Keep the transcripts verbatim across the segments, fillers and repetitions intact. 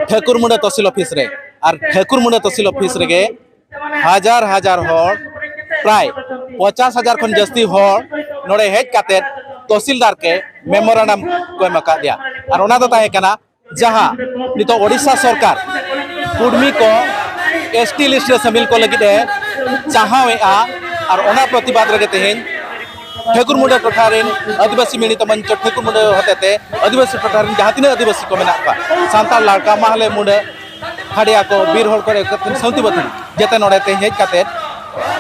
ᱴᱷᱟᱹᱠᱩᱨ ᱢᱩᱸᱰᱟᱹ tehsil office ᱨᱮ᱾ ᱟᱨ ᱴᱷᱟᱹᱠᱩᱨ ᱢᱩᱸᱰᱟᱹ tehsil office ᱨᱮᱜᱮ ᱦᱟᱡᱟᱨ ᱦᱟᱡᱟᱨ ᱦᱚᱲ, ᱯᱨᱟᱭ ᱯᱚᱧᱪᱟᱥ ᱦᱟᱡᱟᱨ ᱠᱷᱚᱱ ᱡᱟᱹᱥᱛᱤ ᱦᱚᱲ ᱱᱚᱰᱮ ᱦᱮᱡ ᱠᱟᱛᱮ ᱛᱚᱦᱥᱤᱞᱫᱟᱨ ᱠᱮ ᱢᱮᱢᱳᱨᱟᱱᱰᱟᱢ ᱠᱚ ᱮᱢ ᱟᱠᱟᱫᱮᱭᱟ᱾ ᱟᱨ ᱚᱱᱟ ᱫᱚ ᱛᱟᱦᱮᱸ ᱠᱟᱱᱟ ᱡᱟᱦᱟᱸ ᱱᱤᱛᱚᱜ ᱳᱰᱤᱥᱟ ᱥᱚᱨᱠᱟᱨ ᱠᱩᱲᱢᱤ ᱠᱚ ᱮᱥ ᱴᱤ ᱞᱤᱥᱴ ᱨᱮ ᱥᱟᱢᱤᱞ ᱠᱚ ᱞᱟᱹᱜᱤᱫ ᱮ ᱪᱟᱦᱟᱣᱮᱫᱼᱟ, ᱟᱨ ᱚᱱᱟ ᱯᱨᱚᱛᱤᱵᱟᱫ ᱨᱮᱜᱮ ᱛᱮᱦᱮᱧ ᱴᱷᱟᱹᱠᱩᱨ ᱢᱩᱸᱰᱟᱹ ᱴᱚᱴᱷᱟ ᱨᱮᱱ ᱟᱹᱫᱤᱵᱟᱹᱥᱤ ᱢᱤᱲᱤᱛᱟ ᱢᱚᱧᱪᱚ ᱴᱷᱟᱹᱠᱩᱨ ᱢᱩᱸᱰᱟᱹ ᱦᱚᱛᱮᱛᱮ ᱟᱹᱫᱤᱵᱟᱹᱥᱤ ᱴᱚᱴᱷᱟ ᱨᱮᱱ ᱡᱟᱦᱟᱸ ᱛᱤᱱᱟᱹᱜ ᱟᱹᱫᱤᱵᱟᱹᱥᱤ ᱠᱚ ᱢᱮᱱᱟᱜ ᱠᱚᱣᱟ, ᱥᱟᱱᱛᱟᱲ, ᱞᱟᱲᱠᱟ, ᱢᱟᱦᱞᱮ, ᱢᱩᱸᱰᱟᱹ, ᱠᱷᱟᱰᱤᱭᱟ ᱠᱚ, ᱵᱤᱨ ᱦᱚᱲ ᱠᱚᱨᱮ ᱥᱟᱹᱣᱛᱤ ᱵᱟᱹᱛᱷᱩᱲᱤ, ᱡᱮᱛᱮ ᱱᱚᱰᱮ ᱛᱮ ᱦᱮᱡ ᱠᱟᱛᱮ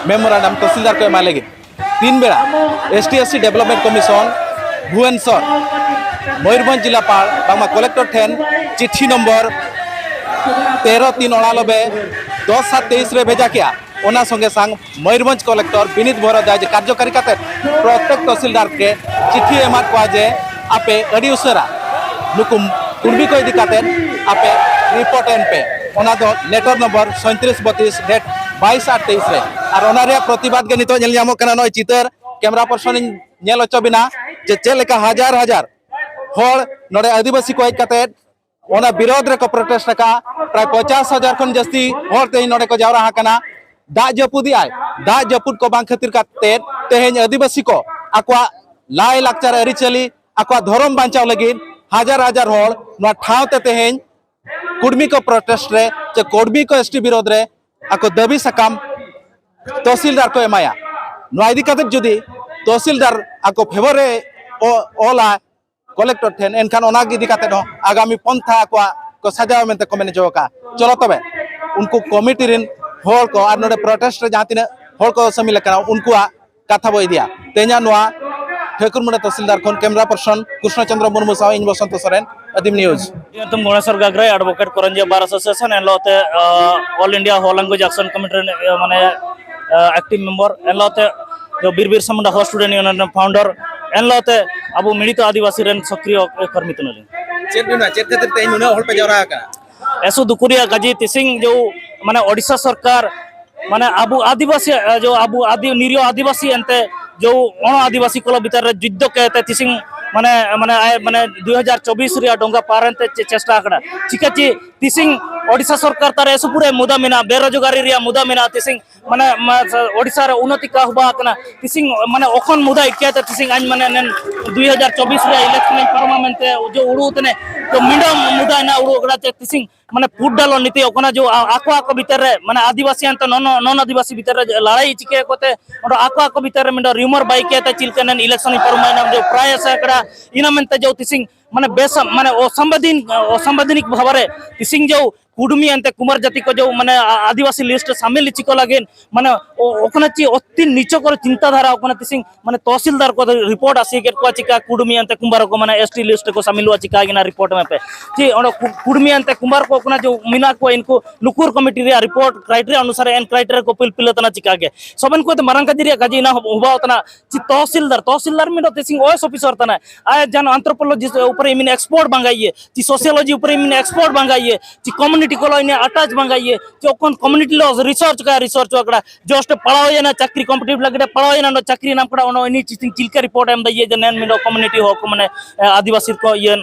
ᱢᱮᱢᱳᱨᱟᱱᱰᱟᱢ ᱛᱚᱦᱥᱤᱞᱫᱟᱨ ᱠᱚ ᱮᱢᱟ ᱞᱟᱹᱜᱤᱫ ᱛᱤᱱ ᱵᱮᱲᱟ S T S C Development Commission Bhubaneswar Mayurbhanj ᱡᱤᱞᱟᱯᱟᱞ ᱵᱟᱝᱢᱟ ᱠᱚᱞᱮᱠᱴᱚᱨ ᱴᱷᱮᱱ ᱪᱤᱴᱷᱤ ᱱᱚᱢᱵᱚᱨ ᱛᱮᱨᱚ ᱛᱤᱱ ᱚᱲᱟᱞᱚᱵᱮ ᱫᱚᱥ ᱥᱟᱛ ᱛᱮᱭᱤᱥ ᱨᱮ ᱵᱷᱮᱡᱟ ᱠᱮᱜᱼᱟ᱾ ᱚᱱᱟ ᱥᱚᱸᱜᱮ ᱥᱟᱝ ᱢᱚᱭᱩᱨᱵᱷᱚᱸᱡᱽ ᱠᱚᱞᱮᱠᱴᱚᱨ ᱵᱤᱱᱤᱛ ᱵᱷᱚᱨᱚᱫᱟᱡᱽ ᱠᱟᱨᱡᱚᱠᱟᱨᱤ ᱠᱟᱛᱮ ᱯᱨᱚᱛᱮᱠ ᱛᱚᱦᱥᱤᱞᱫᱟᱨ ᱠᱮ ᱪᱤᱴᱷᱤ ᱮᱢᱟᱫ ᱠᱚᱣᱟ ᱡᱮ ᱟᱯᱮ ᱟᱹᱰᱤ ᱩᱥᱟᱹᱨᱟ ᱱᱩᱠᱩ ᱠᱩᱲᱢᱤ ᱠᱚ ᱤᱫᱤ ᱠᱟᱛᱮ ᱟᱯᱮ ᱨᱤᱯᱳᱨᱴ ᱮᱢ ᱯᱮ᱾ ᱚᱱᱟ ᱫᱚ ᱞᱮᱴᱟᱨ ᱱᱚᱢᱵᱚᱨ ᱥᱚᱭᱛᱨᱤᱥ ᱵᱚᱛᱤᱥ, ᱰᱮᱴ ᱵᱟᱭᱤᱥ ᱟᱴ ᱛᱮᱭᱤᱥ ᱨᱮ᱾ ᱟᱨ ᱚᱱᱟ ᱨᱮᱭᱟᱜ ᱯᱨᱚᱛᱤᱵᱟᱫ ᱜᱮ ᱱᱤᱛᱚᱜ ᱧᱮᱞ ᱧᱟᱢᱚᱜ ᱠᱟᱱᱟ᱾ ᱱᱚᱜᱼᱚᱭ ᱪᱤᱛᱟᱹᱨ ᱠᱮᱢᱮᱨᱟ ᱯᱟᱨᱥᱚᱱ ᱤᱧ ᱧᱮᱞ ᱦᱚᱪᱚ ᱵᱤᱱᱟ ᱡᱮ ᱪᱮᱫ ᱞᱮᱠᱟ ᱦᱟᱡᱟᱨ ᱦᱟᱡᱟᱨ ᱦᱚᱲ ᱱᱚᱰᱮ ᱟᱹᱫᱤᱵᱟᱹᱥᱤ ᱠᱚ ᱦᱮᱡ ᱠᱟᱛᱮ ᱚᱱᱟ ᱵᱤᱨᱳᱫᱷ ᱨᱮᱠᱚ ᱯᱨᱚᱴᱮᱥᱴ ᱟᱠᱟᱫᱼᱟ᱾ ᱯᱨᱟᱭ ᱯᱚᱧᱪᱟᱥ ᱦᱟᱡᱟᱨ ᱠᱷᱚᱱ ᱡᱟᱹᱥᱛᱤ ᱦᱚᱲ ᱛᱮᱦᱮᱧ ᱱᱚᱰᱮ ᱠᱚ ᱡᱟᱣᱨᱟ ᱟᱠᱟᱱᱟ᱾ ᱫᱟᱜ ᱡᱟᱹᱯᱩᱫ ᱮᱫᱟᱭ, ᱫᱟᱜ ᱡᱟᱹᱯᱩᱫ ᱠᱚ ᱵᱟᱝ ᱠᱷᱟᱹᱛᱤᱨ ᱠᱟᱛᱮ ᱛᱮᱦᱮᱧ ᱟᱹᱫᱤᱵᱟᱹᱥᱤ ᱠᱚ ᱟᱠᱚᱣᱟᱜ ᱞᱟᱭ ᱞᱟᱠᱪᱟᱨ ᱟᱹᱨᱤᱪᱟᱹᱞᱤ, ᱟᱠᱚᱣᱟᱜ ᱫᱷᱚᱨᱚᱢ ᱵᱟᱧᱪᱟᱣ ᱞᱟᱹᱜᱤᱫ ᱦᱟᱡᱟᱨ ᱦᱟᱡᱟᱨ ᱦᱚᱲ ᱱᱚᱣᱟ ᱴᱷᱟᱶ ᱛᱮ ᱛᱮᱦᱮᱧ ᱠᱩᱲᱢᱤ ᱠᱚ ᱯᱨᱚᱴᱮᱥᱴ ᱨᱮ ᱪᱮ ᱠᱩᱲᱢᱤ ᱠᱚ ᱮᱥ ᱴᱤ ᱵᱤᱨᱳᱫᱷ ᱨᱮ ᱟᱠᱚ ᱫᱟᱹᱵᱤ ᱥᱟᱠᱟᱢ ᱛᱚᱦᱥᱤᱞᱫᱟᱨ ᱠᱚ ᱮᱢᱟᱭᱟ᱾ ᱱᱚᱣᱟ ᱤᱫᱤ ᱠᱟᱛᱮ ᱡᱩᱫᱤ ᱛᱚᱦᱥᱤᱞᱫᱟᱨ ᱟᱠᱚ ᱯᱷᱮᱵᱚᱨ ᱨᱮ ᱚ-, ᱚᱞᱟ ᱠᱚᱞᱮᱠᱴᱚᱨ ᱴᱷᱮᱱ, ᱮᱱᱠᱷᱟᱱ ᱚᱱᱟ ᱤᱫᱤ ᱠᱟᱛᱮ ᱦᱚᱸ ᱟᱜᱟᱢᱤ ᱯᱚᱱᱛᱷᱟ ᱟᱠᱚᱣᱟᱜ ᱠᱚ ᱥᱟᱡᱟᱣᱟ ᱢᱮᱱᱛᱮ ᱠᱚ ᱢᱮᱱ ᱦᱚᱪᱚ ᱟᱠᱟᱫᱼᱟ᱾ ᱪᱚᱞᱚ ᱛᱚᱵᱮ ᱩᱱᱠᱩ ᱠᱚᱢᱤᱴᱤ ᱨᱮᱱ ᱦᱚᱲ ᱠᱚ ᱟᱨ ᱱᱚᱰᱮ ᱯᱨᱚᱴᱮᱥᱴ ᱨᱮ ᱡᱟᱦᱟᱸ ᱛᱤᱱᱟᱹᱜ ᱦᱚᱲ ᱠᱚ ᱥᱟᱹᱢᱤᱞ ᱟᱠᱟᱱᱟ ᱩᱱᱠᱩᱣᱟᱜ ᱠᱟᱛᱷᱟ ᱵᱚ ᱤᱫᱤᱭᱟ᱾ ᱛᱮᱦᱮᱧᱟᱜ ᱱᱚᱣᱟ ᱴᱷᱟᱹᱠᱩᱨ ᱢᱩᱸᱰᱟᱹ ᱛᱚᱦᱥᱤᱞᱫᱟᱨ ᱠᱷᱚᱱ ᱠᱮᱢᱮᱨᱟ ᱯᱟᱨᱥᱚᱱ ᱠᱨᱤᱥᱱᱚ ᱪᱚᱸᱫᱽᱨᱚ ᱢᱩᱨᱢᱩ ᱥᱟᱶ ᱤᱧ ᱵᱚᱥᱚᱱᱛᱚ ᱥᱚᱨᱮᱱ, ᱟᱹᱫᱤᱢ ᱱᱤᱭᱩᱡᱽ᱾ ᱧᱩᱛᱩᱢ ᱜᱚᱬᱮᱥᱚᱨ ᱜᱟᱜᱽᱨᱟᱭ, ᱮᱰᱵᱷᱳᱠᱮᱴ ᱠᱚᱨᱚᱧᱡᱤᱭᱟ ᱵᱟᱨ ᱮᱥᱳᱥᱤᱭᱮᱥᱚᱱ, ᱮᱱ ᱦᱤᱞᱳᱜ ᱛᱮ, ᱟ, All India Ho Language Action Committee ᱨᱮᱱ, ᱟ, ᱢᱟᱱᱮ, ᱟ, ᱮᱠᱴᱤᱵᱷ ᱢᱮᱢᱵᱟᱨ, ᱮᱱ ᱦᱤᱞᱳᱜ ᱛᱮ ᱫᱚ ᱵᱤᱨ ᱵᱤᱨᱥᱟ ᱢᱩᱱᱰᱟ ᱦᱚ ᱥᱴᱩᱰᱮᱱᱴ ᱤᱭᱩᱱᱤᱭᱚᱱ ᱨᱮᱱ ᱯᱷᱟᱣᱩᱱᱰᱟᱨ, ᱮᱱ ᱦᱤᱞᱳᱜ ᱛᱮ ᱟᱵᱚ ᱢᱤᱲᱤᱛᱚ ᱟᱹᱫᱤᱵᱟᱹᱥᱤ ᱨᱮᱱ ᱥᱚᱠᱨᱤᱭᱚ ᱠᱚᱨᱢᱤ ᱠᱟᱱᱟᱞᱤᱧ᱾ ᱪᱮᱫ ᱵᱤᱱ ᱢᱮᱱᱟ, ᱪᱮᱫ ᱠᱷᱟᱹᱛᱤᱨ ᱛᱮ ᱱᱩᱱᱟᱹᱜ ᱦᱚᱲ ᱯᱮ ᱡᱟᱣᱨᱟ ᱟᱠᱟᱱᱟ? ᱮᱥᱩ ᱫᱩᱠᱩᱨᱤᱭᱟ ᱠᱟᱡᱤ ᱛᱤᱥᱤᱝ ᱡᱮ, ᱢᱟᱱᱮ, ᱳᱰᱤᱥᱟ ᱥᱚᱨᱠᱟᱨ, ᱢᱟᱱᱮ, ᱟᱵᱚ ᱟᱹᱫᱤᱵᱟᱹᱥᱤ, ᱡᱮ ᱟᱵᱚ ᱟᱹᱫᱤ-, ᱱᱤᱨᱤᱭᱚ ᱟᱹᱫᱤᱵᱟᱹᱥᱤ ᱮᱱᱛᱮ ᱡᱮ ᱚᱱᱚ ᱟᱹᱫᱤᱵᱟᱹᱥᱤ ᱠᱚ ᱵᱷᱤᱛᱟᱨ ᱨᱮ ᱡᱩᱫᱽᱫᱷᱚ ᱠᱮᱛᱮ ᱛᱤᱥᱤᱝ ᱢᱟᱱᱮ ᱢᱟᱱᱮ ᱟᱭ ᱢᱟᱱᱮ ᱫᱩ ᱦᱟᱡᱟᱨ ᱪᱚᱵᱵᱤᱥ ᱨᱮᱭᱟᱜ ᱰᱚᱝᱜᱟ ᱯᱟᱨ ᱮᱱᱛᱮ ᱪᱮ- ᱪᱮᱥᱴᱟ ᱟᱠᱟᱫᱟ᱾ ᱪᱤᱠᱟ ᱪᱮ ᱛᱤᱥᱤᱝ ᱳᱰᱤᱥᱟ ᱥᱚᱨᱠᱟᱨ ᱛᱟᱨᱮ ᱮᱥᱮ ᱯᱩᱨᱟᱹ ᱢᱩᱫᱟ ᱢᱮᱱᱟᱜᱼᱟ, ᱵᱮᱨᱳᱡᱽᱜᱟᱨᱤ ᱨᱮᱭᱟᱜ ᱢᱩᱫᱟ ᱢᱮᱱᱟᱜᱼᱟ᱾ ᱛᱤᱥᱤᱝ ᱢᱟᱱᱮ ᱢᱟ- ᱳᱰᱤᱥᱟ ᱨᱮ ᱩᱱᱱᱚᱛᱤ ᱠᱟ ᱦᱩᱵᱟ ᱠᱟᱱᱟ᱾ ᱛᱤᱥᱤᱝ ᱢᱟᱱᱮ ᱚᱠᱷᱚᱱ ᱢᱩᱫᱟ ᱤᱠᱭᱟᱛᱮ ᱛᱤᱥᱤᱝ ᱟᱧ ᱢᱟᱱᱮ ᱱᱮᱱ ᱫᱩ ᱦᱟᱡᱟᱨ ᱪᱚᱵᱵᱤᱥ ᱨᱮᱭᱟᱜ ᱤᱞᱮᱠᱥᱚᱱ ᱤᱧ ᱯᱟᱨᱚᱢᱟ ᱢᱮᱱᱛᱮ ᱡᱮ ᱩᱲᱩ ᱛᱮᱱᱮ ᱛᱚ ᱢᱤᱰᱚᱢ ᱢᱩᱫᱟ ᱮᱱᱟ ᱩᱲᱩ ᱠᱟᱱᱟ ᱪᱮ ᱛᱤᱥᱤᱝ ᱢᱟᱱᱮ ᱯᱩᱴ ᱰᱟᱞᱚ ᱱᱤᱛᱤ ᱚᱠᱚᱱᱟ ᱡᱮ ᱟ- ᱟᱠᱚ ᱟᱠᱚ ᱵᱷᱤᱛᱟᱨ ᱨᱮ ᱢᱟᱱᱮ ᱟᱹᱫᱤᱵᱟᱹᱥᱤ ᱟᱱᱛᱮ ᱱᱚᱱ ᱱᱚᱱ ᱟᱹᱫᱤᱵᱟᱹᱥᱤ ᱵᱷᱤᱛᱟᱨ ᱨᱮ ᱞᱟᱲᱟᱭ ᱪᱤᱠᱟᱹ ᱠᱚᱛᱮ ᱚᱸᱰᱮ ᱟᱠᱚ ᱟᱠᱚ ᱵᱷᱤᱛᱟᱨ ᱨᱮ ᱢᱤᱫᱴᱟᱝ ᱨᱤᱭᱩᱢᱟᱨ ᱵᱟᱭ ᱠᱮᱫ ᱛᱮ ᱪᱮᱫ ᱞᱮᱠᱟ ᱱᱮᱱ ᱤᱞᱮᱠᱥᱚᱱ ᱤᱧ ᱯᱟᱨᱚᱢᱟ ᱮᱱᱟ ᱡᱮ ᱯᱨᱟᱭ ᱟᱥᱟ ᱠᱟᱱᱟ ᱤᱱᱟ ᱢᱮᱱᱛᱮ ᱡᱮ ᱛᱤᱥᱤᱝ ᱢᱟᱱᱮ ᱵᱮᱥ ᱢᱟᱱᱮ ᱚᱥᱟᱢᱵᱤᱫᱷᱟᱱᱤᱠ ᱚᱥᱟᱢᱵᱤᱫᱷᱟᱱᱤᱠ ᱵᱷᱟᱵᱟᱨᱮ ᱛᱤᱥᱤᱝ ᱡᱮ ᱠᱩᱰᱢᱤ ᱟᱱᱛᱮ ᱠᱩᱢᱟᱨ ᱡᱟᱹᱛᱤ ᱠᱚ ᱡᱮ ᱢᱟᱱᱮ ᱟ- ᱟᱹᱫᱤᱵᱟᱹᱥᱤ ᱞᱤᱥᱴ ᱨᱮ ᱥᱟᱢᱤᱞ ᱪᱤᱠᱚ ᱞᱟᱹᱜᱤᱫ ᱢᱟᱱᱮ ᱚ- ᱚᱠᱚᱱᱟ ᱪᱮ ᱚᱛᱤ ᱱᱤᱪᱚ ᱠᱚᱨᱮ ᱪᱤᱱᱛᱟ ᱫᱷᱟᱨᱟ ᱚᱠᱚᱱᱟ ᱛᱤᱥᱤᱝ ᱢᱟᱱᱮ ᱛᱚᱦᱥᱤᱞᱫᱟᱨ ᱠᱚ ᱨᱤᱯᱳᱨᱴ ᱟᱥᱤ ᱠᱮᱫ ᱠᱚᱣᱟ ᱪᱤᱠᱟ ᱠᱩᱰᱢᱤ ᱟᱱᱛᱮ ᱠᱩᱢᱵᱟᱨ ᱠᱚ ᱢᱟᱱᱮ ᱮᱥ ᱴᱤ ᱞᱤᱥᱴ ᱨᱮᱠᱚ ᱥᱟᱢᱤᱞᱚᱜᱼᱟ ᱪᱤᱠᱟ ᱜᱮᱱᱟ ᱨᱤᱯᱳᱨᱴ ᱢᱮ ᱯᱮ᱾ ᱪᱮ ᱚᱸᱰᱮ ᱠᱩ- ᱠᱩᱰᱢᱤ ᱟᱱᱛᱮ ᱠᱩᱢᱵᱟᱨ ᱠᱚ ᱚᱠᱚᱱᱟ ᱡᱮ ᱢᱮᱱᱟᱜ ᱠᱚᱣᱟ ᱤᱱᱠᱩ ᱞᱩᱠᱩᱨ ᱠᱚᱢᱤᱴᱤ ᱨᱮᱭᱟᱜ ᱨᱤᱯᱳᱨᱴ ᱠᱨᱟᱭᱴᱮᱨᱤᱭᱟ ᱚᱱᱩᱥᱟᱨᱮ ᱮᱱ ᱠᱨᱟᱭᱴᱮᱨᱤᱭᱟ ᱠᱚ ᱯᱤᱞ ᱯᱤᱞ ᱛᱟᱱᱟ ᱪᱤᱠᱟ ᱜᱮ ᱥᱚᱵᱮᱱ ᱠᱚ ᱢᱟᱨᱟᱝ ᱠᱟᱡᱤ ᱨᱮᱭᱟᱜ ᱠᱟᱡᱤ ᱤᱱᱟ ᱦᱚᱵᱟᱣ ᱛᱟᱱᱟ᱾ ᱪᱮ ᱛᱚᱦᱥᱤᱞᱫᱟᱨ ᱛᱚᱦᱥᱤᱞᱫᱟᱨ ᱢᱤᱫ ᱛᱤᱥᱤᱝ ᱚᱭᱮᱥ ᱚᱯᱷᱤᱥᱟᱨ ᱛᱟᱱᱟ ᱟᱭ ᱡᱟᱱ ᱟᱱᱛᱷᱨᱳᱯᱳᱞᱚᱡᱤᱥᱴ ᱩᱯᱚᱨᱮ ᱢᱤᱱ ᱮᱠᱥᱯᱟᱨᱴ ᱵᱟᱝᱜᱟ ᱤᱭᱟᱹ ᱪᱮ ᱥᱳᱥᱤᱭᱳᱞᱚᱡᱤ ᱩᱯᱚᱨᱮ ᱢᱤᱱ ᱮᱠᱥᱯᱟᱨᱴ ᱵᱟᱝᱜᱟ ᱤᱭᱟᱹ ᱪᱮ ᱠᱚᱢᱤᱭᱩᱱᱤᱴᱤ ᱠᱚ ᱞᱚ ᱤᱱᱟᱹ ᱟᱴᱟᱪ ᱵᱟᱝᱜᱟ ᱤᱭᱟᱹ ᱪᱮ ᱚᱠᱚᱱ ᱠᱚᱢᱤᱭᱩᱱᱤᱴᱤ ᱞᱚ ᱨᱤᱥᱟᱨᱪ ᱠᱟ ᱨᱤᱥᱟᱨᱪ ᱟᱠᱟᱫᱟ᱾ ᱡᱚᱥᱴ ᱯᱟᱲᱟᱣ ᱮᱱᱟ ᱪᱟᱹᱠᱨᱤ ᱠᱚᱢᱯᱤᱴᱤᱴᱤᱵᱷ ᱞᱟᱹᱜᱤᱫ ᱮ ᱯᱟᱲᱟᱣ ᱮᱱᱟ ᱱᱚᱰᱮ ᱪᱟᱹᱠᱨᱤ ᱧᱟᱢ ᱠᱟᱱᱟ ᱚᱱᱟ ᱤᱱᱤ ᱪᱤᱛᱤᱝ ᱪᱤᱞᱠᱟ ᱨᱤᱯᱳᱨᱴ ᱮᱢ ᱫᱟᱭ ᱡᱮ ᱱᱮᱱ ᱢᱤᱫ ᱠᱚᱢᱤᱭᱩᱱᱤᱴᱤ ᱦᱚᱸ ᱠᱚ ᱢᱟᱱᱮ ᱟᱹᱫᱤᱵᱟᱹᱥᱤ ᱠᱚ ᱤᱭᱟᱹ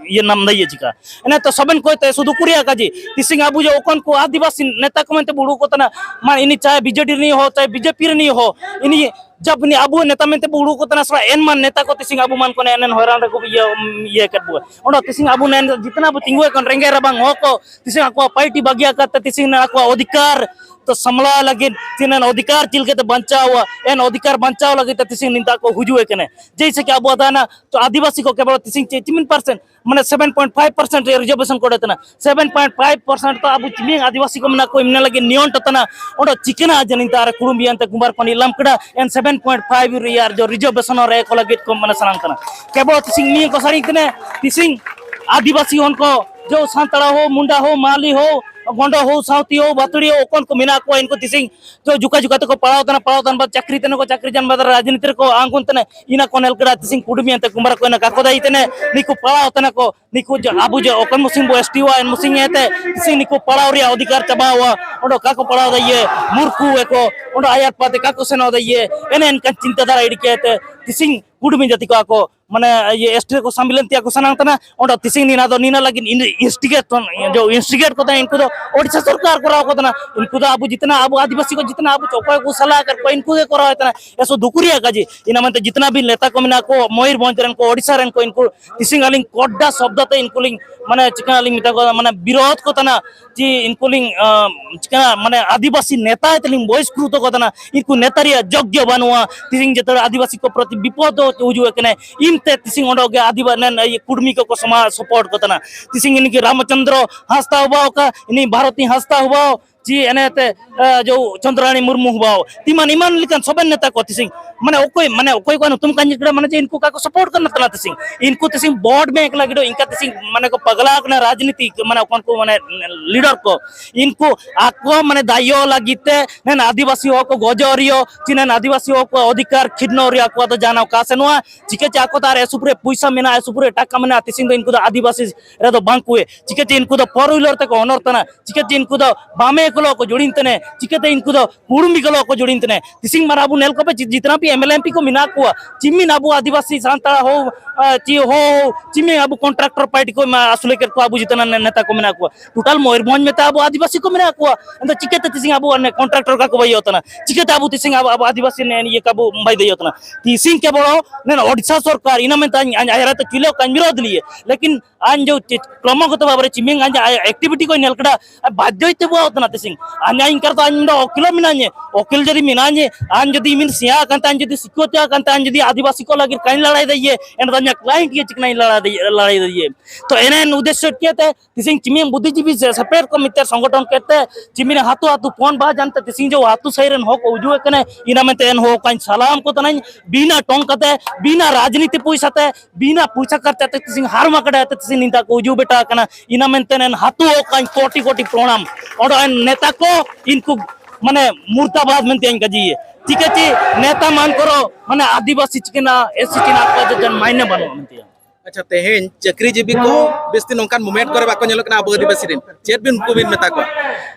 ᱤᱭᱟᱹ ᱱᱟᱢ ᱫᱟᱭ ᱪᱤᱠᱟ ᱮᱱᱮ ᱛᱚ ᱥᱚᱵᱮᱱ ᱠᱚᱭ ᱛᱮ ᱥᱩᱫᱷᱩ ᱠᱩᱨᱤᱭᱟ ᱠᱟᱡᱤ ᱛᱤᱥᱤᱝ ᱟᱵᱩ ᱡᱮ ᱚᱠᱚᱱ ᱠᱚ ᱟᱹᱫᱤᱵᱟᱹᱥᱤ ᱱᱮᱛᱟ ᱠᱚ ᱢᱮᱱᱛᱮ ᱵᱩᱲᱩ ᱠᱚ ᱛᱟᱱᱟ ᱢᱟ ᱤᱱᱤ ᱪᱟᱦᱮ ᱵᱤᱡᱮᱰᱤ ᱨᱤᱱᱤ ᱦᱚ ᱪᱟᱦᱮ ᱵᱤᱡᱮᱯᱤ ᱨᱤᱱᱤ ᱦᱚ ᱤᱱᱤ ᱡᱟᱵ ᱤᱱᱤ ᱟᱵᱩ ᱱᱮᱛᱟ ᱢᱮᱱᱛᱮ ᱵᱩᱲᱩ ᱠᱚ ᱛᱟᱱᱟ ᱥᱟᱞᱟ ᱮᱱ ᱢᱟᱱ ᱱᱮᱛᱟ ᱠᱚ ᱛᱤᱥᱤᱝ ᱟᱵᱩ ᱢᱟᱱ ᱠᱚ ᱱᱮ ᱮᱱᱮᱱ ᱦᱚᱭᱨᱟᱱ ᱨᱮᱠᱚ ᱤᱭᱟᱹ ᱤᱭᱟᱹ ᱠᱮᱫ ᱵᱚ ᱚᱸᱰᱮ ᱛᱤᱥᱤᱝ ᱟᱵᱩ ᱱᱮᱱ ᱡᱤᱛᱱᱟ ᱵᱚ ᱛᱤᱸᱜᱩ ᱠᱟᱱ ᱨᱮᱸᱜᱮᱡ ᱨᱟᱵᱟᱝ ᱦᱚ ᱠᱚ ᱛᱤᱥᱤᱝ ᱟᱠᱚᱣᱟᱜ ᱯᱟᱭᱴᱤ ᱵᱟᱹᱜᱤᱭᱟ ᱠᱟᱛᱮ ᱛᱤᱥᱤᱝ ᱟᱠᱚᱣᱟᱜ ᱚᱫᱷᱤᱠᱟᱨ ᱛᱚ ᱥᱟᱢᱞᱟ ᱞᱟᱹᱜᱤᱫ ᱛᱤᱱᱟᱹᱱ ᱚᱫᱷᱤᱠᱟᱨ ᱪᱤᱞᱠᱟᱛᱮ ᱵᱟᱧᱪᱟᱣᱟ ᱮᱱ ᱚᱫᱷᱤᱠᱟᱨ ᱵᱟᱧᱪᱟᱣ ᱞᱟᱹᱜᱤᱫ ᱛᱮ ᱛᱤᱥᱤᱝ ᱱᱤᱛᱟ ᱠᱚ ᱦᱩᱡᱩᱜ ᱠᱟᱱᱟ᱾ ᱡᱮᱭᱥᱮ ᱠᱤ ᱟᱵᱚ ᱟᱫᱟᱱᱟ ᱛᱚ ᱟᱹᱫᱤᱵᱟᱹᱥᱤ ᱠᱚ ᱠᱮᱵᱚᱞ ᱛᱤᱥᱤᱝ ᱪᱮ ᱪᱤᱢᱤᱱ ᱯᱟᱨᱥᱮᱱᱴ ᱢᱟᱱᱮ ᱥᱮᱵᱷᱮᱱ ᱯᱚᱭᱮᱱᱴ ᱯᱷᱟᱭᱤᱵᱷ ᱯᱟᱨᱥᱮᱱᱴ ᱨᱮ ᱨᱤᱡᱟᱨᱵᱷᱮᱥᱚᱱ ᱠᱚ ᱚᱰᱮ ᱛᱟᱦᱮᱱᱟ᱾ ᱥᱮᱵᱷᱮᱱ ᱯᱚᱭᱮᱱᱴ ᱯᱷᱟᱭᱤᱵᱷ ᱯᱟᱨᱥᱮᱱᱴ ᱛᱚ ᱟᱵᱚ ᱪᱤᱢᱤᱝ ᱟᱹᱫᱤᱵᱟᱹᱥᱤ ᱠᱚ ᱢᱮᱱᱟᱜ ᱠᱚ ᱮᱢᱱᱟ ᱞᱟᱹᱜᱤᱫ ᱱᱤᱭᱚᱱ ᱴᱚ ᱛᱟᱦᱮᱱᱟ᱾ ᱚᱸᱰᱮ ᱪᱤᱠᱟᱹᱱᱟ ᱡᱮ ᱱᱤᱛᱟ ᱟᱨ ᱠᱩᱲᱩᱢ ᱵᱤᱭᱟᱱ ᱛᱮ ᱜᱩᱢᱵᱟᱨ ᱠᱚ ᱱᱤᱞᱟᱢ ᱠᱮᱫᱟ ᱮᱱ ᱥᱮᱵᱷᱮᱱ ᱯᱚᱭᱮᱱᱴ ᱯᱷᱟᱭᱤᱵᱷ ᱨᱮᱭᱟᱨ ᱡᱚ ᱨᱤᱡᱟᱨᱵᱷᱮᱥᱚᱱ ᱨᱮ ᱠᱚ ᱞᱟᱹᱜᱤᱫ ᱠᱚ ᱢᱟᱱᱮ ᱥᱟᱱᱟᱢ ᱛᱟᱦᱮᱱᱟ᱾ ᱠᱮᱵᱚᱞ ᱛᱤᱥᱤᱝ ᱢᱤᱭᱟᱹ ᱠᱚ ᱥᱟᱹᱨᱤ ᱛᱮᱱᱮ ᱛᱤᱥᱤᱝ ᱟᱹᱫᱤᱵᱟᱹᱥᱤ ᱦᱚᱱ ᱠᱚ ᱡᱚ ᱥᱟᱱᱛᱟᱲ ᱦᱚ ᱢᱩᱱᱰᱟ ᱦᱚ ᱢᱟᱞᱤ ᱦᱚ ᱜᱚᱸᱰᱚ ᱦᱚ ᱥᱟᱶᱛᱤ ᱦᱚ ᱵᱟᱛᱲᱤ ᱦᱚ ᱚᱠᱚᱱ ᱠᱚ ᱢᱮᱱᱟᱜ ᱠᱚᱣᱟ ᱤᱱᱠᱩ ᱛᱤᱥᱤᱝ ᱡᱚ ᱡᱩᱠᱟ ᱡᱩᱠᱟ ᱛᱮᱠᱚ ᱯᱟᱲᱟᱣ ᱛᱟᱦᱮᱱᱟ ᱯᱟᱲᱟᱣ ᱛᱟᱦᱮᱱ ᱵᱟᱫ ᱪᱟᱹᱠᱨᱤ ᱛᱟᱦᱮᱱᱟ ᱠᱚ ᱪᱟᱹᱠᱨᱤ ᱡᱟᱱ ᱵᱟᱫ ᱨᱟᱡᱽᱱᱤᱛᱤ ᱨᱮᱠᱚ ᱟᱬᱜᱚᱱ ᱛᱟᱦᱮᱱᱟ᱾ ᱤᱱᱟ ᱠᱚ ᱱᱮᱞ ᱠᱮᱫᱟ ᱛᱤᱥᱤᱝ ᱠᱩᱰᱢᱤ ᱮᱱᱛᱮ ᱠᱩᱢᱵᱟᱨᱟ ᱠᱚ ᱤᱱᱟ ᱠᱟᱠᱚ ᱫᱟᱭᱤ ᱛᱟᱦᱮᱱᱟ᱾ ᱱᱤᱠᱩ ᱯᱟᱲᱟᱣ ᱛᱟᱦᱮᱱᱟ ᱠᱚ ᱱᱤᱠᱩ ᱡᱚ ᱟᱵᱚ ᱡᱚ ᱚᱠᱚᱱ ᱢᱩᱥᱤᱝ ᱵᱚ ᱮᱥ ᱴᱤ ᱣᱟ ᱮᱱ ᱢᱩᱥᱤᱝ ᱮ ᱛᱮ ᱛᱤᱥᱤᱝ ᱱᱤᱠᱩ ᱯᱟᱲᱟᱣ ᱨᱮᱭᱟᱜ ᱚᱫᱷᱤᱠᱟᱨ ᱪᱟᱵᱟᱣᱟ᱾ ᱚᱸᱰᱮ ᱠᱟᱠᱚ ᱯᱟᱲᱟᱣ ᱫᱟ ᱤᱭᱟᱹ ᱢᱩᱨᱠᱷᱩ ᱮᱠᱚ ᱚᱸᱰᱮ ᱟᱭᱟᱨ ᱯᱟᱛᱮ ᱠᱟᱠᱚ ᱥᱮᱱᱚᱜ ᱫᱟ ᱤᱭᱟᱹ ᱮᱱᱮ ᱮᱱᱠᱟᱱ ᱪᱤᱱᱛᱟᱹ ᱫᱷᱟᱨᱟ ᱤᱰᱤ ᱠᱮᱛᱮ ᱛᱤᱥᱤᱝ ᱠᱩᱰᱢᱤ ᱡᱟᱹᱛᱤ ᱠᱚ ᱟᱠᱚ ᱢᱟᱱᱮ ᱤᱭᱟᱹ ᱮᱥᱴᱤ ᱨᱮᱠᱚ ᱥᱟᱢᱤᱞᱮᱱ ᱛᱮᱭᱟ ᱠᱚ ᱥᱟᱱᱟᱝ ᱛᱟᱱᱟ, ᱚᱸᱰᱮ ᱛᱤᱥᱤᱝ ᱱᱤᱱᱟ ᱫᱚ ᱱᱤᱱᱟ ᱞᱟᱹᱜᱤᱫ ᱤᱱᱥᱴᱤᱜᱮᱴ, ᱡᱚ ᱤᱱᱥᱴᱤᱜᱮᱴ ᱠᱚ ᱛᱟᱦᱮᱸ, ᱤᱱᱠᱩ ᱫᱚ ᱳᱰᱤᱥᱟ ᱥᱚᱨᱠᱟᱨ ᱠᱚᱨᱟᱣ ᱠᱚ ᱛᱟᱦᱮᱱᱟ᱾ ᱤᱱᱠᱩ ᱫᱚ ᱟᱵᱚ ᱡᱤᱛᱱᱟ ᱟᱵᱚ ᱟᱹᱫᱤᱵᱟᱹᱥᱤ ᱠᱚ ᱡᱤᱛᱱᱟ ᱟᱵᱚ ᱚᱠᱚᱭ ᱠᱚ ᱥᱟᱞᱟ ᱟᱠᱟᱫ ᱠᱚᱣᱟ, ᱤᱱᱠᱩ ᱜᱮ ᱠᱚᱨᱟᱣ ᱛᱟᱦᱮᱱᱟ᱾ ᱮᱥᱚ ᱫᱩᱠᱩ ᱨᱮᱭᱟᱜ ᱠᱟᱡᱮ ᱤᱱᱟ ᱢᱮᱱᱛᱮ ᱡᱤᱛᱱᱟ ᱵᱤᱱ ᱱᱮᱛᱟ ᱠᱚ ᱢᱮᱱᱟᱜ ᱠᱚ ᱢᱚᱭᱩᱨᱵᱷᱚᱸᱡᱽ ᱨᱮᱱ ᱠᱚ, ᱳᱰᱤᱥᱟ ᱨᱮᱱ ᱠᱚ, ᱤᱱᱠᱩ ᱛᱤᱥᱤᱝ ᱟᱹᱞᱤᱧ ᱠᱚᱰᱰᱟ ᱥᱚᱵᱫᱚ ᱛᱮ ᱤᱱᱠᱩ ᱞᱤᱧ ᱢᱟᱱᱮ ᱪᱤᱠᱟ ᱞᱤᱧ ᱢᱮᱛᱟ ᱠᱚᱣᱟ, ᱢᱟᱱᱮ ᱵᱤᱨᱳᱫᱷ ᱠᱚ ᱛᱟᱦᱮᱱᱟ᱾ ᱡᱮ ᱤᱱᱠᱩ ᱞᱤᱧ ᱟᱸ, ᱪᱤᱠᱟ ᱢᱟᱱᱮ ᱟᱹᱫᱤᱵᱟᱹᱥᱤ ᱱᱮᱛᱟ ᱛᱮᱞᱤᱧ ᱵᱚᱦᱤᱥᱠᱨᱩᱛᱚ ᱠᱚ ᱛᱟᱦᱮᱱᱟ᱾ ᱤᱱᱠᱩ ᱱᱮᱛᱟ ᱨᱮᱭᱟᱜ ᱡᱳᱜᱽᱭᱚ ᱵᱟᱹᱱᱩᱜᱼᱟ᱾ ᱛᱤᱦᱤᱧ ᱡᱚᱛᱚ ᱟᱹᱫᱤᱵᱟᱹᱥᱤ ᱠᱚ ᱯᱨᱚᱛᱤ ᱵᱤᱯᱚᱫ ᱫᱚ ᱦᱤᱡᱩᱜ ᱠᱟᱱᱟᱭ᱾ ᱤᱱᱛᱮ ᱛᱤᱥᱤᱝ ᱚᱸᱰᱚᱜ ᱜᱮ ᱟᱹᱫᱤᱵᱟ-, ᱱᱮᱱ-, ᱤᱭᱟᱹ ᱠᱩᱲᱢᱤ ᱠᱚᱠᱚ ᱥᱚᱢᱟ-, ᱥᱚᱯᱳᱨᱴ ᱠᱚ ᱛᱟᱦᱮᱱᱟ᱾ ᱛᱤᱥᱤᱝ ᱤᱱᱤ ᱠᱤ ᱨᱟᱢᱪᱚᱸᱫᱽᱨᱚ ᱦᱟᱸᱥᱫᱟ ᱦᱚᱵᱟᱣ ᱠᱟ, ᱤᱱᱤ ᱵᱷᱟᱨᱚᱛᱤ ᱦᱟᱸᱥᱫᱟ ᱦᱚᱵᱟᱣ, ᱪᱤ ᱮᱱᱮ ᱛᱮ, ᱮ, ᱡᱚ ᱪᱚᱸᱫᱽᱨᱟᱬᱤ ᱢᱩᱨᱢᱩ ᱦᱚᱵᱟᱣ, ᱛᱤᱢᱟᱱ ᱤᱢᱟᱱ ᱞᱮᱠᱟᱱ ᱥᱚᱵᱮᱱ ᱱᱮᱛᱟ ᱠᱚ ᱛᱤᱥᱤᱝ᱾ ᱢᱟᱱᱮ ᱚᱠᱚᱭ, ᱢᱟᱱᱮ ᱚᱠᱚᱭ ᱠᱚᱣᱟᱜ ᱧᱩᱛᱩᱢ ᱠᱟᱱ ᱡᱤᱠᱲᱟ, ᱢᱟᱱᱮ ᱡᱮ ᱤᱱᱠᱩ ᱠᱟ ᱠᱚ ᱥᱚᱯᱳᱨᱴ ᱠᱟᱱᱟ ᱛᱟᱞᱟ ᱛᱤᱥᱤᱝ᱾ ᱤᱱᱠᱩ ᱛᱤᱥᱤᱝ ᱵᱚᱴ ᱵᱮᱝᱠ ᱞᱟᱹᱜᱤᱫ ᱫᱚ ᱤᱱᱠᱟ ᱛᱤᱥᱤᱝ, ᱢᱟᱱᱮ ᱠᱚ ᱯᱟᱜᱽᱞᱟ ᱠᱟᱱᱟ ᱨᱟᱡᱽᱱᱤᱛᱤ, ᱢᱟᱱᱮ ᱚᱠᱚᱱ ᱠᱚ, ᱢᱟᱱᱮ ᱞᱤᱰᱟᱨ ᱠᱚ᱾ ᱤᱱᱠᱩ ᱟᱠᱚ, ᱢᱟᱱᱮ ᱫᱟᱭᱚ ᱞᱟᱹᱜᱤᱫ ᱛᱮ ᱱᱮᱱ ᱟᱹᱫᱤᱵᱟᱹᱥᱤ ᱦᱚᱲ ᱠᱚ ᱜᱚᱡᱚ ᱨᱤᱭᱚ, ᱪᱤ ᱱᱮᱱ ᱟᱹᱫᱤᱵᱟᱹᱥᱤ ᱦᱚᱲ ᱠᱚ ᱚᱫᱷᱤᱠᱟᱨ ᱠᱷᱤᱱᱱᱚ ᱨᱮᱭᱟᱜ ᱠᱚᱣᱟᱜ ᱫᱚ ᱡᱟᱦᱟᱱ ᱚᱠᱟ ᱥᱮ ᱱᱚᱣᱟ ᱪᱤᱠᱟᱹ ᱪᱮ ᱟᱠᱚ ᱛᱟᱨ ᱮᱥᱩᱯ ᱨᱮ ᱯᱩᱭᱥᱟ ᱢᱮᱱᱟᱜᱼᱟ, ᱮᱥᱩᱯ ᱨᱮ ᱴᱟᱠᱟ ᱢᱮᱱᱟᱜᱼᱟ, ᱛᱤᱥᱤᱝ ᱫᱚ ᱤᱱᱠᱩ ᱫᱚ ᱟᱹᱫᱤᱵᱟᱹᱥᱤ ᱨᱮᱫᱚ ᱵᱟᱝ ᱠᱚ ᱪᱤᱠᱟᱹᱛᱮ ᱤᱱᱠᱩ ᱫᱚ ᱯᱷᱳᱨ ᱦᱩᱭᱞᱟᱨ ᱛᱮᱠᱚ ᱚᱱᱚᱨ ᱛᱟᱱᱟ? ᱪᱤᱠᱟᱹᱛᱮ ᱤᱱᱠᱩ ᱫᱚ ᱵᱟᱢᱮ ᱠᱚᱞᱚ ᱠᱚ ᱡᱩᱲᱤᱱ ᱛᱟᱱᱮ? ᱪᱤᱠᱟᱹᱛᱮ ᱤᱱᱠᱩ ᱫᱚ ᱠᱩᱲᱩᱢᱵᱤ ᱠᱚᱞᱚ ᱠᱚ ᱡᱩᱲᱤᱱ ᱛᱟᱱᱮ? ᱛᱤᱥᱤᱝ ᱢᱟᱨᱟ ᱟᱵᱚ ᱱᱮᱞ ᱠᱚᱯᱮ ᱡᱤ-, ᱡᱤᱛᱱᱟ P M L M P ᱠᱚ ᱢᱮᱱᱟᱜ ᱠᱚᱣᱟ᱾ ᱪᱤᱢᱤᱱ ᱟᱵᱚ ᱟᱹᱫᱤᱵᱟᱹᱥᱤ ᱥᱟᱱᱛᱟᱲ ᱦᱚ, ᱟ, ᱪᱤ ᱦᱚ, ᱪᱤᱢᱤᱱ ᱟᱵᱚ ᱠᱚᱱᱴᱨᱟᱠᱴᱚᱨ ᱯᱟᱨᱴᱤ ᱠᱚ ᱢᱟ ᱟᱹᱥᱩᱞᱮ ᱠᱮᱫ ᱠᱚᱣᱟ, ᱟᱵᱚ ᱡᱤᱛᱱᱟ ᱱᱮ-, ᱱᱮᱛᱟ ᱠᱚ ᱢᱮᱱᱟᱜ ᱠᱚᱣᱟ᱾ ᱴᱳᱴᱟᱞ ᱢᱚᱭᱩᱨᱵᱷᱚᱸᱡᱽ ᱢᱮᱛᱟ ᱟᱵᱚ ᱟᱹᱫᱤᱵᱟᱹᱥᱤ ᱠᱚ ᱢᱮᱱᱟᱜ ᱠᱚᱣᱟ᱾ ᱮᱱᱫᱚ ᱪᱤᱠᱟᱹᱛᱮ ᱛᱤᱥᱤᱝ ᱟᱵᱚ ᱚᱱᱮ ᱠᱚᱱᱴᱨᱟᱠᱴᱚᱨ ᱠᱟ ᱠᱚ ᱵᱟᱭ ᱤᱭᱟᱹ ᱛᱟᱱᱟ? ᱪᱤᱠᱟᱹᱛᱮ ᱟᱵᱚ ᱛᱤᱥᱤᱝ ᱟᱵᱚ, ᱟᱵᱚ ᱟᱹᱫᱤᱵᱟᱹᱥᱤ ᱱᱮ-, ᱤᱭᱟᱹ ᱠᱟᱵᱚ ᱵᱟᱭ ᱫᱟᱹᱭᱚᱜ ᱛᱟᱱᱟ? ᱛᱤᱥᱤᱝ ᱠᱮᱵᱚᱞ ᱱᱮ ᱳᱰᱤᱥᱟ ᱥᱚᱨᱠᱟᱨ ᱤᱱᱟ ᱢᱮᱱᱛᱮ ᱟᱧ, ᱟᱧ, ᱟᱭᱨᱟ ᱛᱮ ᱪᱩᱞᱟᱹ ᱠᱟᱧ ᱵᱤᱨᱳᱫᱷ ᱞᱤᱭᱮ᱾ ᱞᱮᱠᱤᱱ ᱟᱧ ᱡᱚ ᱪᱮ-, ᱠᱨᱚᱢᱚᱜᱚᱛᱚ ᱵᱷᱟᱵᱽ ᱨᱮ ᱪᱤᱢᱤᱝ ᱟᱧ ᱟ-, ᱮᱠᱴᱤᱵᱷᱤᱴᱤ ᱠᱚ ᱧᱮᱞ ᱠᱮᱫᱟ, ᱟᱨ ᱵᱟᱫᱽᱫᱷᱚᱭ ᱛᱮ ᱵᱚ ᱛᱟᱱᱟ ᱛᱤᱥᱤᱝ᱾ ᱟᱧ ᱤᱧ ᱠᱟᱨ ᱫᱚ ᱟᱧ ᱫᱚ ᱚᱠᱤᱞ ᱢᱮᱱᱟᱧ, ᱚᱠᱤᱞ ᱡᱩᱫᱤ ᱢᱮᱱᱟᱧ, ᱟᱧ ᱡᱩᱫᱤ ᱢᱤᱱ ᱥᱮᱭᱟ ᱠᱟᱱ ᱛᱟᱧ, ᱡᱩᱫᱤ ᱥᱤᱠᱷᱚᱛ ᱠᱟᱱ ᱛᱟᱧ, ᱡᱩᱫᱤ ᱟᱹᱫᱤᱵᱟᱹᱥᱤ ᱠᱚ ᱞᱟᱹᱜᱤᱫ ᱠᱟᱧ ᱞᱟᱲᱟᱭ ᱫᱟ ᱤᱭᱟᱹ, ᱮᱱ ᱫᱚ ᱟᱧᱟᱜ ᱠᱞᱟᱭᱮᱱᱴ ᱜᱮ ᱪᱤᱠᱱᱟᱧ ᱞᱟᱲᱟᱭ ᱫᱟ, ᱞᱟᱲᱟᱭ ᱫᱟ ᱤᱭᱟᱹ᱾ ᱛᱚ ᱮᱱᱮᱱ ᱩᱫᱽᱫᱮᱥᱥᱚ ᱪᱮᱫ ᱛᱮ ᱛᱤᱥᱤᱝ ᱪᱤᱢᱤᱝ ᱵᱩᱫᱽᱫᱷᱤᱡᱤᱵᱤ ᱥᱮ ᱥᱮᱯᱮᱨ ᱠᱚ ᱢᱤᱫᱴᱮᱱ ᱥᱚᱝᱜᱚᱴᱷᱚᱱ ᱠᱮᱫ ᱛᱮ ᱪᱤᱢᱤᱝ ᱦᱟᱛᱩ ᱦᱟᱛᱩ ᱯᱷᱳᱱ ᱵᱟ ᱡᱟᱱᱛᱮ ᱛᱤᱥᱤᱝ ᱡᱚ ᱦᱟᱛᱩ ᱥᱟᱭ ᱨᱮᱱ ᱦᱚᱸ ᱠᱚ ᱩᱡᱩᱜ ᱮ ᱠᱟᱱᱟ᱾ ᱤᱱᱟ ᱢᱮᱱᱛᱮ ᱮᱱ ᱦᱚᱸ ᱠᱟᱧ ᱥᱟᱞᱟᱢ ᱠᱚ ᱛᱟᱱᱟᱧ, ᱵᱤᱱᱟ ᱴᱚᱝᱠᱟ ᱛᱮ, ᱵᱤᱱᱟ ᱨᱟᱡᱽᱱᱤᱛᱤ ᱯᱚᱭᱥᱟ ᱛᱮ, ᱵᱤᱱᱟ ᱯᱚᱭᱥᱟ ᱠᱷᱚᱨᱪᱟ ᱛᱮ ᱛᱤᱥᱤᱝ ᱦᱟᱨᱢᱟ ᱠᱟᱰᱟ ᱛᱮ ᱛᱤᱥᱤᱝ ᱱᱤᱝᱠᱟ ᱠᱚ ᱩᱡᱩᱜ ᱵᱮᱴᱟ ᱠᱟᱱᱟ᱾ ᱤᱱᱟ ᱢᱮᱱᱛᱮ ᱮᱱ ᱦᱟᱛᱩ ᱦᱚᱸ ᱠᱟᱧ ᱠᱳᱴᱤ ᱠᱳᱴᱤ ᱯᱨᱚᱬᱟᱢ᱾ ᱚᱸᱰᱮ ᱮᱱ ᱱᱮᱛᱟ ᱠᱚ ᱤᱱᱠᱩ ᱢᱟᱱᱮ ᱢᱩᱨᱫᱟᱵᱟᱫ ᱢᱮᱱᱛᱮ ᱤᱧ ᱠᱟᱡᱤ ᱪᱤᱠᱟᱹ ᱪᱤ ᱱᱮᱛᱟ ᱢᱟᱱ ᱠᱚᱨᱚ ᱢᱟᱱᱮ ᱟᱹᱫᱤᱵᱟᱹᱥᱤ ᱪᱤᱠᱟᱹᱱᱟ, ᱮᱥ ᱥᱤ ᱪᱤᱱᱟ ᱠᱚ ᱡᱮ ᱡᱟᱱ ᱢᱟᱭᱱᱮ ᱵᱟᱹᱱᱩᱜᱼᱟ ᱢᱮᱱᱛᱮ᱾ ᱟᱪᱪᱷᱟ, ᱛᱮᱦᱮᱧ ᱪᱟᱹᱠᱨᱤ ᱡᱤᱵᱤ ᱠᱚ ᱵᱮᱥᱛᱤ ᱱᱚᱝᱠᱟᱱ movement ᱠᱚᱨᱮ ᱵᱟᱠᱚ ᱧᱮᱞᱚᱜ ᱠᱟᱱᱟ ᱟᱵᱚ ᱟᱹᱫᱤᱵᱟᱹᱥᱤ ᱨᱮᱱ, ᱪᱮᱫ ᱵᱤᱱ ᱩᱱᱠᱩ ᱵᱤᱱ ᱢᱮᱛᱟ ᱠᱚᱣᱟ?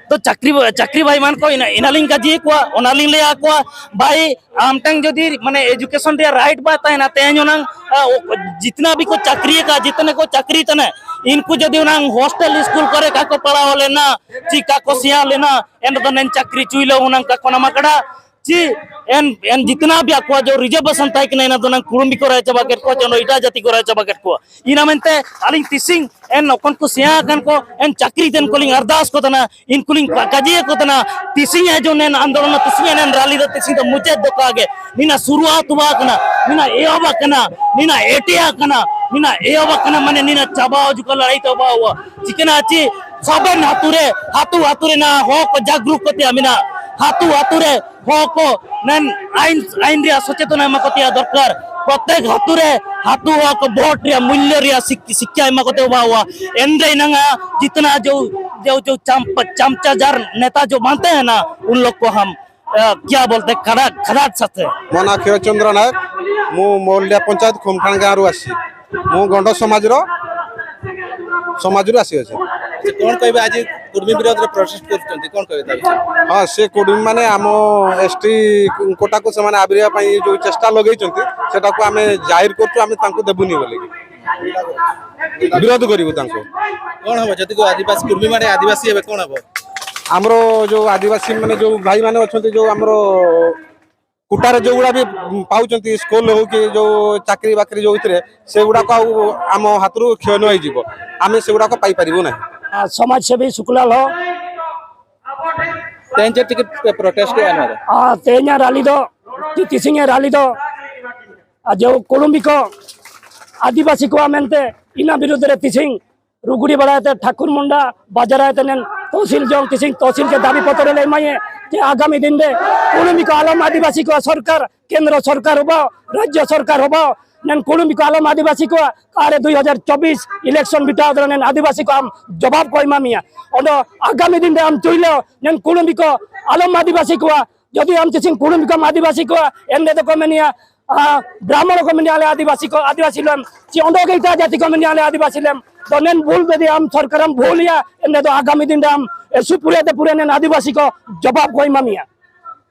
ᱛᱚ ᱪᱟᱹᱠᱨᱤ ᱪᱟᱹᱠᱨᱤ ᱵᱟᱭ ᱮᱢᱟᱱ ᱠᱚ ᱤᱱᱟ ᱤᱱᱟᱞᱤᱧ ᱠᱟᱡᱤ ᱠᱚᱣᱟ, ᱚᱱᱟᱞᱤᱧ ᱞᱟᱹᱭ ᱟᱠᱚᱣᱟ, ᱵᱷᱟᱭ ᱟᱢ ᱴᱷᱮᱱ ᱡᱩᱫᱤ ᱢᱟᱱᱮ education ᱨᱮᱭᱟᱜ right ᱵᱟᱭ ᱛᱟᱦᱮᱱᱟ, ᱛᱮᱦᱮᱧ ᱚᱱᱟᱝ ᱟ, ᱚ, ᱡᱤᱛᱱᱟ ᱵᱤ ᱠᱚ ᱪᱟᱹᱠᱨᱤ ᱟᱠᱟᱫ, ᱡᱤᱛᱱᱟ ᱠᱚ ᱪᱟᱹᱠᱨᱤ ᱛᱟᱱᱟ, ᱤᱱᱠᱩ ᱡᱩᱫᱤ ᱚᱱᱟᱝ hostel ᱥᱠᱩᱞ ᱠᱚᱨᱮ ᱠᱟᱠᱚ ᱯᱟᱲᱦᱟᱣ ᱞᱮᱱᱟ, ᱪᱤᱠᱟ ᱠᱚ ᱥᱮᱭᱟ ᱞᱮᱱᱟ, ᱮᱱ ᱫᱚ ᱱᱮᱱ ᱪᱟᱹᱠᱨᱤ ᱪᱩᱭ ᱞᱮ ᱚᱱᱟᱝ ᱠᱟᱠᱚ ᱱᱟᱢᱟ ᱠᱟᱰᱟ᱾ ᱪᱮ ᱮᱱ ᱮᱱ ᱡᱤᱛᱱᱟ ᱵᱤ ᱟᱠᱚᱣᱟᱜ ᱡᱚ reservation ᱛᱟᱦᱮᱸ ᱠᱟᱱᱟ, ᱤᱱᱟᱹ ᱫᱚ ᱱᱟᱝ ᱠᱩᱲᱩᱢᱵᱤ ᱠᱚ ᱨᱟᱭ ᱪᱟᱵᱟ ᱠᱮᱫ ᱠᱚᱣᱟ, ᱪᱚ ᱮᱴᱟᱜ ᱡᱟᱹᱛᱤ ᱠᱚ ᱨᱟᱭ ᱪᱟᱵᱟ ᱠᱮᱫ ᱠᱚᱣᱟ᱾ ᱤᱱᱟ ᱢᱮᱱᱛᱮ ᱟᱹᱞᱤᱧ ᱛᱤᱥᱤᱝ ᱮᱱ ᱚᱠᱚᱱ ᱠᱚ ᱥᱮᱭᱟ ᱟᱠᱟᱱ ᱠᱚ ᱮᱱ ᱪᱟᱹᱠᱨᱤ ᱛᱮᱱ ᱠᱚᱞᱤᱧ ᱟᱨᱫᱟᱥ ᱠᱚ ᱛᱟᱦᱮᱱᱟ, ᱤᱱᱠᱩᱞᱤᱧ ᱠᱟᱡᱤᱭᱟ ᱠᱚ ᱛᱟᱦᱮᱱᱟ᱾ ᱛᱤᱥᱤᱝ ᱟᱡᱚ ᱱᱮᱱ ᱟᱱᱫᱳᱞᱚᱱ, ᱛᱤᱥᱤᱝ ᱮᱱ ᱨᱟᱞᱤ ᱫᱚ ᱛᱤᱥᱤᱝ ᱫᱚ ᱢᱩᱪᱟᱹᱫ ᱫᱚ ᱠᱟᱜᱮ᱾ ᱱᱤᱱᱟ ᱥᱩᱨᱩᱣᱟᱛ ᱦᱩᱣᱟ ᱠᱟᱱᱟ, ᱱᱤᱱᱟ ᱮᱦᱚᱵ ᱠᱟᱱᱟ, ᱱᱤᱱᱟ ᱮᱴᱮᱭᱟ ᱠᱟᱱᱟ, ᱱᱤᱱᱟ ᱮᱦᱚᱵ ᱠᱟᱱᱟ, ᱢᱟᱱᱮ ᱱᱤᱱᱟ ᱪᱟᱵᱟ ᱦᱤᱡᱩᱜ ᱠᱟᱱᱟ ᱞᱟᱲᱟᱭ ᱛᱟᱵᱟ ᱦᱩᱣᱟ᱾ ᱪᱤᱠᱟᱹᱱᱟ ᱪᱮ ᱥᱟᱵᱮᱱ ᱦᱟᱹᱛᱩ ᱨᱮ, ᱦᱟᱹᱛᱩ ᱦᱟᱹᱛᱩ ᱨᱮ ᱱᱟ ᱦᱚᱸ ᱠᱚ ᱡᱟᱜᱽᱨᱩᱠ ᱠᱚ ᱛᱮᱭᱟ ᱢᱮᱱᱟᱜ, ᱦᱟᱹᱛᱩ ᱦᱟᱹᱛᱩ ᱨᱮ ᱦᱚᱸ ᱠᱚ ᱱᱮᱱ ᱟᱭᱤᱱ, ᱟᱭᱤᱱ ᱨᱮᱭᱟᱜ ᱥᱚᱪᱮᱛᱚᱱᱟ ᱮᱢᱟ ᱠᱚ ᱛᱮᱭᱟ ᱫᱚᱨᱠᱟᱨ᱾ ᱯᱨᱚᱛᱮᱠ ᱦᱟᱹᱛᱩ ᱨᱮ ᱦᱟᱹᱛᱩ ᱦᱚᱸ ᱠᱚ ᱵᱷᱳᱴ ᱨᱮᱭᱟᱜ ᱢᱩᱞᱞᱚ ᱨᱮᱭᱟᱜ ᱥᱤᱠ-, ᱥᱤᱠᱠᱷᱟ ᱮᱢᱟ ᱠᱚ ᱛᱮ ᱵᱟ ᱦᱩᱣᱟ᱾ ᱮᱱᱨᱮ ᱱᱟᱝᱟ ᱡᱤᱛᱱᱟ ᱡᱚ, ᱡᱚ, ᱡᱚ ᱪᱟᱢ-, ᱪᱟᱢᱪᱟᱡᱟᱨ ᱱᱮᱛᱟ ᱡᱚ ᱵᱟᱱᱛᱮ ᱦᱮᱱᱟ, ᱩᱱ ᱞᱚᱜ ᱠᱚ ᱦᱟᱢ ᱟ, ᱠᱭᱟ ᱵᱚᱞᱛᱮ ᱠᱷᱟᱰᱟ, ᱠᱷᱟᱰᱟᱴ ᱥᱟᱛᱮ। ମୋ ନାଁ କ୍ଷୀରଚନ୍ଦ୍ର ନାୟକ। ମୁଁ ମୌଲିଆ ପଞ୍ଚାୟତ ଖୁମଠାଣ ଗାଁରୁ ଆସିଛି। ମୁଁ ଗଣ୍ଡ ସମାଜର, ସମାଜରୁ ଆସିଅଛି। ଆଚ୍ଛା, କ'ଣ କହିବେ ଆଜି କୁର୍ମୀ ବିରୋଧରେ ପ୍ରୋଟେଷ୍ଟ କରୁଛନ୍ତି, କ'ଣ କହିବେ ତା ବିଷୟରେ? ହଁ, ସେ କୁର୍ମୀମାନେ ଆମ ଏସ୍ଟି କୋଟାକୁ ସେମାନେ ଆବିରିବା ପାଇଁ ଯେଉଁ ଚେଷ୍ଟା ଲଗେଇଛନ୍ତି, ସେଟାକୁ ଆମେ ଜାହିର କରୁଛୁ, ଆମେ ତାଙ୍କୁ ଦେବୁନି ବୋଲିକି। ବିରୋଧ କରିବୁ ତାଙ୍କୁ। କ'ଣ ହବ ଯଦି କୋଉ ଆଦିବାସୀ, କୁର୍ମୀମାନେ ଆଦିବାସୀ ହେବେ, କ'ଣ ହବ? ଆମର ଯେଉଁ ଆଦିବାସୀମାନେ, ଯେଉଁ ଭାଇମାନେ ଅଛନ୍ତି, ଯେଉଁ ଆମର କୁଟାରେ ଯେଉଁଗୁଡ଼ା ବି ପାଉଛନ୍ତି, ସ୍କୁଲ ହଉ କି ଯେଉଁ ଚାକିରି ବାକିରି ଯେଉଁଥିରେ, ସେଗୁଡ଼ାକ ଆଉ ଆମ ହାତରୁ କ୍ଷୟ ନ ହେଇଯିବ, ଆମେ ସେଗୁଡ଼ାକ ପାଇପାରିବୁ ନାହିଁ। ଆ, ସମାଜସେବୀ ଶୁକ୍ଲାଲ ᱦᱚ। ᱛᱮᱦᱮᱧ ᱪᱮᱫ ᱪᱤᱠᱟᱹ ᱯᱮ ᱯᱨᱚᱴᱮᱥᱴ ᱮᱫᱼᱟ ᱱᱚᱣᱟ ᱨᱮ? ᱟᱨ ᱛᱮᱦᱮᱧᱟᱜ ᱨᱟᱞᱤ ᱫᱚ, ᱛᱤ-, ᱛᱤᱥᱤᱧᱟᱜ ᱨᱟᱞᱤ ᱫᱚ, ᱟᱨ ᱡᱮ ᱠᱩᱲᱩᱢᱵᱤ ᱠᱚ, ᱟᱹᱫᱤᱵᱟᱹᱥᱤ ᱠᱚᱣᱟᱜ ᱢᱮᱱᱛᱮ ᱤᱱᱟ ᱵᱤᱨᱩᱫᱽ ᱨᱮ ᱛᱤᱥᱤᱧ ᱨᱩᱜᱩᱲᱤ ᱵᱟᱲᱟᱭ ᱛᱮ ᱴᱷᱟᱠᱩᱨ ᱢᱩᱱᱰᱟ ᱵᱟᱡᱟᱨ ᱟᱭ ᱛᱮ ᱱᱮᱱ ᱛᱚᱦᱥᱤᱞ ᱡᱚᱝ ᱛᱤᱥᱤᱧ ᱛᱚᱦᱥᱤᱞ ᱜᱮ ᱫᱟᱵᱤ ᱯᱚᱛᱨᱚ ᱞᱮ ᱮᱢᱟᱭᱮ ᱡᱮ ᱟᱜᱟᱢᱤ ᱫᱤᱱ ᱨᱮ ᱠᱩᱲᱩᱢᱤ ᱠᱚ ᱟᱞᱚᱢ ᱟᱹᱫᱤᱵᱟᱹᱥᱤ ᱠᱚᱣᱟ ᱥᱚᱨᱠᱟᱨ, ᱠᱮᱱᱫᱨᱚ ᱥᱚᱨᱠᱟᱨ ᱦᱚᱸ ᱵᱟᱝ, ᱨᱟᱡᱽᱡᱚ ᱥᱚᱨᱠᱟᱨ ᱦᱚᱸ ᱵᱟᱝ, ᱱᱮᱱ ᱠᱩᱲᱩᱢᱤ ᱠᱚ ᱟᱞᱚᱢ ᱟᱹᱫᱤᱵᱟᱹᱥᱤ ᱠᱚᱣᱟ᱾ ᱟᱨᱮ ᱫᱩᱭ ᱦᱟᱡᱟᱨ ᱪᱚᱵᱵᱤᱥ election ᱵᱤᱴᱟᱣ ᱫᱚ ᱱᱮᱱ ᱟᱹᱫᱤᱵᱟᱹᱥᱤ ᱠᱚ ᱟᱢ ᱡᱚᱵᱟᱵ ᱠᱚ ᱮᱢᱟ ᱢᱮᱭᱟ᱾ ᱚᱸᱰᱮ ᱟᱜᱟᱢᱤ ᱫᱤᱱ ᱨᱮ ᱟᱢ ᱪᱩᱭᱞᱟᱹ ᱱᱮᱱ ᱠᱩᱲᱩᱢᱤ ᱠᱚ ᱟᱞᱚᱢ ᱟᱹᱫᱤᱵᱟᱹᱥᱤ ᱠᱚᱣᱟ᱾ ᱡᱩᱫᱤ ᱟᱢ ᱛᱤᱥᱤᱧ ᱠᱩᱲᱩᱢᱤ ᱠᱚᱢ ᱟᱹᱫᱤᱵᱟᱹᱥᱤ ᱠᱚᱣᱟ, ᱮᱱ ᱨᱮᱫᱚ ᱠᱚ ᱢᱮᱱᱮᱭᱟ ᱟᱨ ᱵᱨᱟᱦᱢᱚᱬ ᱠᱚ ᱢᱮᱱᱮᱜᱼᱟ ᱞᱮ ᱟᱹᱫᱤᱵᱟᱹᱥᱤ ᱠᱚ, ᱟᱹᱫᱤᱵᱟᱹᱥᱤ ᱞᱮᱢ, ᱪᱮ ᱚᱸᱰᱮ ᱜᱮ ᱮᱴᱟᱜ ᱡᱟᱹᱛᱤ ᱠᱚ ᱢᱮᱱᱮᱜᱼᱟ ᱞᱮ ᱟᱹᱫᱤᱵᱟᱹᱥᱤ ᱞᱮᱢ᱾ ᱛᱚ ᱱᱮᱱ ᱵᱷᱩᱞ ᱡᱩᱫᱤ ᱟᱢ ᱥᱚᱨᱠᱟᱨᱮᱢ ᱵᱷᱩᱞ ᱮᱭᱟ, ᱮᱱᱰᱮ ᱫᱚ ᱟᱜᱟᱢᱤ ᱫᱤᱱ ᱨᱮ ᱟᱢ ᱮᱥᱩ ᱯᱩᱨᱟᱹ ᱛᱮ ᱯᱩᱨᱟᱹ ᱱᱮᱱ ᱟᱹᱫᱤᱵᱟᱹᱥᱤ ᱠᱚ ᱡᱚᱵᱟᱵ ᱠᱚ ᱮᱢᱟ ᱢᱮᱭᱟ᱾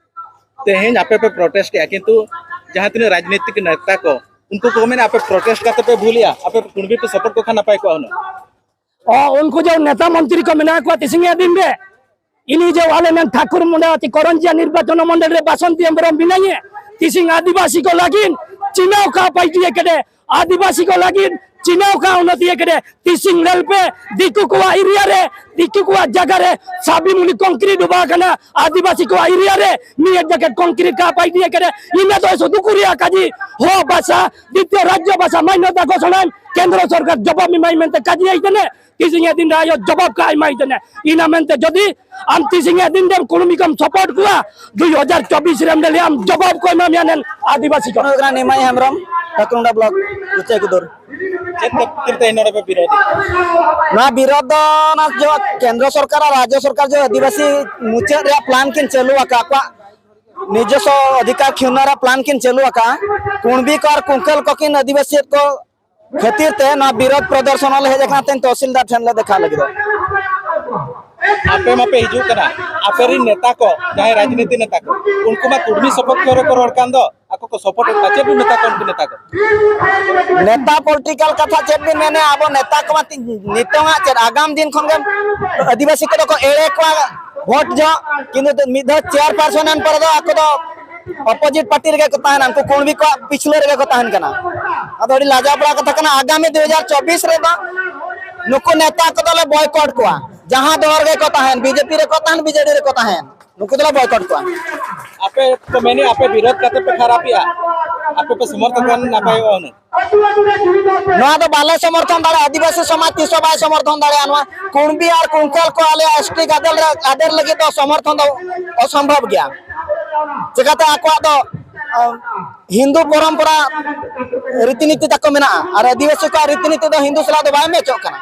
ᱛᱮᱦᱮᱧ ᱟᱯᱮ ᱯᱮ ᱯᱨᱚᱴᱮᱥᱴ ᱮᱜᱼᱟ, ᱠᱤᱱᱛᱩ ᱡᱟᱦᱟᱸ ᱛᱤᱱᱟᱹᱜ ᱨᱟᱡᱽᱱᱤᱛᱤᱠ ᱱᱮᱛᱟ ᱠᱚ, ᱩᱱᱠᱩ ᱠᱚ ᱢᱮᱱᱟ ᱟᱯᱮ ᱯᱨᱚᱴᱮᱥᱴ ᱠᱟᱛᱮ ᱯᱮ ᱵᱷᱩᱞᱮᱜᱼᱟ, ᱟᱯᱮ ᱠᱩᱲᱢᱤ ᱯᱮ ᱥᱟᱯᱳᱨᱴ ᱠᱚ ᱠᱷᱟᱱ ᱱᱟᱯᱟᱭ ᱠᱚᱜᱼᱟ ᱦᱩᱱᱟᱹᱝ᱾ ᱚ, ᱩᱱᱠᱩ ᱡᱮ ᱱᱮᱛᱟ ᱢᱚᱱᱛᱨᱤ ᱠᱚ ᱢᱮᱱᱟᱜ ᱠᱚᱣᱟ ᱛᱤᱥᱤᱧ ᱫᱤᱱ ᱨᱮ, ᱤᱱᱤ ᱡᱮ ᱟᱞᱮ ᱱᱮᱱ ᱴᱷᱟᱠᱩᱨ ᱢᱩᱸᱰᱟ ᱪᱮ ᱠᱚᱨᱚᱱᱡᱤᱭᱟ ᱱᱤᱨᱵᱟᱪᱚᱱ ᱢᱚᱱᱰᱚᱞ ᱨᱮ ᱵᱟᱥᱚᱱᱛᱤ ᱦᱮᱢᱵᱨᱚᱢ ᱢᱮᱱᱟᱭᱮ, ᱛᱤᱥᱤᱝ ᱟᱹᱫᱤᱵᱟᱹᱥᱤ ᱠᱚ ᱞᱟᱹᱜᱤᱫ ᱪᱤᱱᱦᱟᱹᱣ ᱠᱟ ᱯᱟᱹᱭᱴᱤ ᱠᱮᱫᱮ, ᱟᱹᱫᱤᱵᱟᱹᱥᱤ ᱠᱚ ᱞᱟᱹᱜᱤᱫ ᱪᱤᱱᱦᱟᱹᱣ ᱠᱟ ᱩᱱᱱᱚᱛᱤ ᱠᱮᱫᱮ, ᱛᱤᱥᱤᱝ ᱨᱮᱞ ᱯᱮ ᱫᱤᱠᱩ ᱠᱚᱣᱟᱜ ᱮᱨᱤᱭᱟ ᱨᱮ, ᱫᱤᱠᱩ ᱠᱚᱣᱟᱜ ᱡᱟᱭᱜᱟ ᱨᱮ ᱥᱟᱵᱤᱢᱩᱞᱤ ᱠᱚᱝᱠᱨᱤᱴ ᱰᱩᱵᱟ ᱠᱟᱱᱟ, ᱟᱹᱫᱤᱵᱟᱹᱥᱤ ᱠᱚᱣᱟᱜ ᱮᱨᱤᱭᱟ ᱨᱮ ᱢᱤᱫ ᱡᱟᱭᱜᱟ ᱠᱚᱝᱠᱨᱤᱴ ᱠᱟ ᱯᱟᱹᱭᱴᱤ ᱠᱮᱫᱮ, ᱤᱱᱟᱹ ᱫᱚ ᱥᱩᱫᱩ ᱠᱚ ᱨᱮᱭᱟᱜ ᱠᱟᱡᱤ ᱦᱚ ᱵᱷᱟᱥᱟ ᱫᱤᱛᱤᱭᱚ ᱨᱟᱡᱽᱡᱚ ᱵᱷᱟᱥᱟ ᱢᱟᱱᱭᱚᱛᱟ ᱜᱷᱳᱥᱚᱱᱟ ᱠᱮᱱᱫᱨᱚ ᱥᱚᱨᱠᱟᱨ ᱡᱚᱵᱟᱵ ᱮᱢᱟᱭ ᱢᱮᱱᱛᱮ ᱠᱟᱡᱤ ᱟᱭ ᱠᱟᱱᱟ᱾ ᱛᱤᱥᱤᱝ ᱫᱤᱱ ᱨᱮ ᱟᱭᱳ ᱡᱚᱵᱟᱵ ᱠᱟ ᱮᱢᱟᱭ ᱠᱟᱱᱟ᱾ ᱤᱱᱟ ᱢᱮᱱᱛᱮ ᱡᱩᱫᱤ ᱟᱢ ᱛᱤᱥᱤᱝ ᱫᱤᱱ ᱨᱮ ᱠᱩᱲᱢᱤ ᱠᱚᱢ ᱥᱟᱯᱳᱨᱴ ᱠᱚᱣᱟ, ᱫᱩᱭ ᱦᱟᱡᱟᱨ ᱪᱚᱵᱵᱤᱥ ᱨᱮ ᱟᱢ ᱡᱚᱵᱟᱵ ᱠᱚ ᱮᱢᱟ ᱢᱮᱭᱟ ᱱᱮᱱ ᱟᱹᱫᱤᱵᱟᱹᱥᱤ ᱠᱚ᱾ ᱠᱟᱱᱟ ᱱᱤᱢᱟᱭ ᱦᱮᱢᱵᱨᱚᱢ, ᱴᱟᱠᱨᱩᱱᱰᱟ ᱵᱞᱚᱠ, ᱩᱪᱟᱹᱭ ᱠᱩᱫᱩᱨ᱾ ᱪᱮᱫ ᱠᱷᱟᱹᱛᱤᱨ ᱛᱮ ᱱᱚᱰᱮ ᱯᱮ ᱵᱤᱨᱳᱫ? ᱱᱚᱣᱟ ᱵᱤᱨᱳᱫ ᱫᱚ ᱚᱱᱟ ᱡᱚ ᱠᱮᱱᱫᱨᱚ ᱥᱚᱨᱠᱟᱨ ᱟᱨ ᱨᱟᱡᱽᱡᱚ ᱥᱚᱨᱠᱟᱨ ᱡᱚ ᱟᱹᱫᱤᱵᱟᱹᱥᱤ ᱢᱩᱪᱟᱹᱫ ᱨᱮᱭᱟᱜ ᱯᱞᱟᱱ ᱠᱤᱱ ᱪᱟᱹᱞᱩ ᱟᱠᱟᱫ, ᱟᱠᱚᱣᱟᱜ ᱱᱤᱡᱚᱥᱥᱚ ᱚᱫᱷᱤᱠᱟᱨ ᱠᱷᱤᱱᱟ ᱨᱮᱭᱟᱜ ᱯᱞᱟᱱ ᱠᱤᱱ ᱪᱟᱹᱞᱩ ᱟᱠᱟᱫᱼᱟ᱾ ᱠᱩᱬᱵᱤ ᱠᱚ ᱟᱨ ᱠᱩᱝᱠᱟᱹᱞ ᱠᱚ ᱠᱤᱱ ᱟᱹᱫᱤᱵᱟᱹᱥᱤ ᱠᱚ ᱠᱷᱟᱹᱛᱤᱨ ᱛᱮ ᱱᱚᱣᱟ ᱵᱤᱨᱳᱫ ᱯᱨᱚᱫᱚᱨᱥᱚᱱ ᱞᱮ ᱦᱮᱡ ᱟᱠᱟᱱᱟ, ᱛᱮᱦᱮᱧ ᱛᱚᱦᱥᱤᱞᱫᱟᱨ ᱴᱷᱮᱱ ᱞᱮ ᱫᱮᱠᱷᱟᱣ ᱞᱟᱹᱜᱤᱫᱚᱜ᱾ ᱟᱯᱮ ᱢᱟᱯᱮ ᱦᱤᱡᱩᱜ ᱠᱟᱱᱟ, ᱟᱯᱮ ᱨᱮᱱ ᱱᱮᱛᱟ ᱠᱚ, ᱡᱟᱦᱟᱸᱭ ᱨᱟᱡᱽᱱᱤᱛᱤ ᱱᱮᱛᱟ ᱠᱚ, ᱩᱱᱠᱩ ᱢᱟ ᱠᱩᱲᱢᱤ ᱥᱚᱯᱚᱠᱠᱷᱚ ᱨᱮᱠᱚ ᱨᱚᱲ ᱠᱟᱱ ᱫᱚ, ᱟᱠᱚ ᱠᱚ ᱥᱚᱯᱚᱨᱴ ᱮᱫ ᱠᱚᱣᱟ᱾ ᱪᱮᱫ ᱵᱤᱱ ᱢᱮᱛᱟ ᱠᱚᱣᱟ ᱩᱱᱠᱩ ᱱᱮᱛᱟ ᱠᱚ? ᱱᱮᱛᱟ ᱯᱚᱞᱤᱴᱤᱠᱟᱞ ᱠᱟᱛᱷᱟ ᱪᱮᱫ ᱵᱤᱱ ᱢᱮᱱᱟ? ᱟᱵᱚ ᱱᱮᱛᱟ ᱠᱚᱢᱟ ᱛᱤ-, ᱱᱤᱛᱚᱝᱟᱜ ᱪᱮᱫ, ᱟᱜᱟᱢ ᱫᱤᱱ ᱠᱷᱚᱱ ᱜᱮ ᱟᱹᱫᱤᱵᱟᱹᱥᱤ ᱠᱚᱫᱚ ᱠᱚ ᱮᱲᱮ ᱠᱚᱣᱟ ᱵᱷᱳᱴ ᱡᱚᱦᱚᱜ, ᱠᱤᱱᱛᱩ ᱢᱤᱫ ᱫᱷᱟᱣ ᱪᱮᱭᱟᱨᱯᱟᱨᱥᱚᱱ ᱮᱱ ᱯᱚᱨᱮ ᱫᱚ ᱟᱠᱚ ᱫᱚ ᱚᱯᱳᱡᱤᱴ ᱯᱟᱨᱴᱤ ᱨᱮᱜᱮ ᱠᱚ ᱛᱟᱦᱮᱱᱟ, ᱩᱱᱠᱩ ᱠᱩᱬᱵᱤ ᱠᱚᱣᱟᱜ ᱯᱤᱪᱷᱞᱟᱹ ᱨᱮᱜᱮ ᱠᱚ ᱛᱟᱦᱮᱱ ᱠᱟᱱᱟ᱾ ᱟᱫᱚ ᱟᱹᱰᱤ ᱞᱟᱡᱟᱣ ᱯᱟᱲᱟ ᱠᱟᱛᱷᱟ ᱠᱟᱱᱟ, ᱟᱜᱟᱢᱤ ᱫᱩ ᱦᱟᱡᱟᱨ ᱪᱚᱵᱵᱤᱥ ᱨᱮᱫᱚ ᱱᱩᱠᱩ ᱱᱮᱛᱟ ᱠᱚᱫᱚ ᱞᱮ ᱵᱚᱭᱠᱚᱴ ᱠᱚᱣᱟ, ᱡᱟᱦᱟᱸ ᱫᱚᱞ ᱨᱮᱜᱮ ᱠᱚ ᱛᱟᱦᱮᱱ, ᱵᱤᱡᱮᱯᱤ ᱨᱮᱠᱚ ᱛᱟᱦᱮᱱ, ᱵᱤᱡᱮᱰᱤ ᱨᱮᱠᱚ ᱛᱟᱦᱮᱱ, ᱱᱩᱠᱩ ᱫᱚᱞᱮ ᱵᱚᱭᱠᱚᱴ ᱠᱚᱣᱟ᱾ ᱟᱯᱮ ᱠᱚ ᱢᱮᱱᱮᱫ ᱟᱯᱮ ᱵᱤᱨᱳᱫ ᱠᱟᱛᱮ ᱯᱮ ᱠᱷᱟᱨᱟᱯᱮᱜᱼᱟ, ᱟᱯᱮ ᱯᱮ ᱥᱚᱢᱚᱨᱛᱷᱚᱱ ᱠᱷᱟᱱ ᱱᱟᱯᱟᱭᱚᱜᱼᱟ ᱦᱩᱱᱟᱹᱝ᱾ ᱱᱚᱣᱟ ᱫᱚ ᱵᱟᱞᱮ ᱥᱚᱢᱚᱨᱛᱷᱚᱱ ᱫᱟᱲᱮᱭᱟᱜᱼᱟ, ᱟᱹᱫᱤᱵᱟᱹᱥᱤ ᱥᱚᱢᱟᱡᱽ ᱛᱤᱥ ᱦᱚᱸ ᱵᱟᱭ ᱥᱚᱢᱚᱨᱛᱷᱚᱱ ᱫᱟᱲᱮᱭᱟᱜᱼᱟ᱾ ᱱᱚᱣᱟ ᱠᱩᱬᱵᱤ ᱟᱨ ᱠᱩᱝᱠᱟᱹᱞ ᱠᱚ ᱟᱞᱮᱭᱟᱜ ᱮᱥᱴᱤ ᱜᱟᱫᱮᱞ ᱨᱮ, ᱟᱫᱮᱨ ᱞᱟᱹᱜᱤᱫ ᱫᱚ ᱥᱚᱢᱚᱨᱛᱷᱚᱱ ᱫᱚ ᱚᱥᱚᱢᱵᱷᱚᱵ ᱜᱮᱭᱟ᱾ ᱪᱤᱠᱟᱛᱮ ᱟᱠᱚᱣᱟᱜ ᱫᱚ, ᱟᱢ, ᱦᱤᱱᱫᱩ ᱯᱚᱨᱚᱢᱯᱚᱨᱟ ᱨᱤᱛᱤᱱᱤᱛᱤ ᱛᱟᱠᱚ ᱢᱮᱱᱟᱜᱼᱟ, ᱟᱨ ᱟᱹᱫᱤᱵᱟᱹᱥᱤ ᱠᱚᱣᱟᱜ ᱨᱤᱛᱤᱱᱤᱛᱤ ᱫᱚ ᱦᱤᱱᱫᱩ ᱥᱟᱞᱟᱜ ᱫᱚ ᱵᱟᱭ ᱢᱮᱪᱚᱜ ᱠᱟᱱᱟ᱾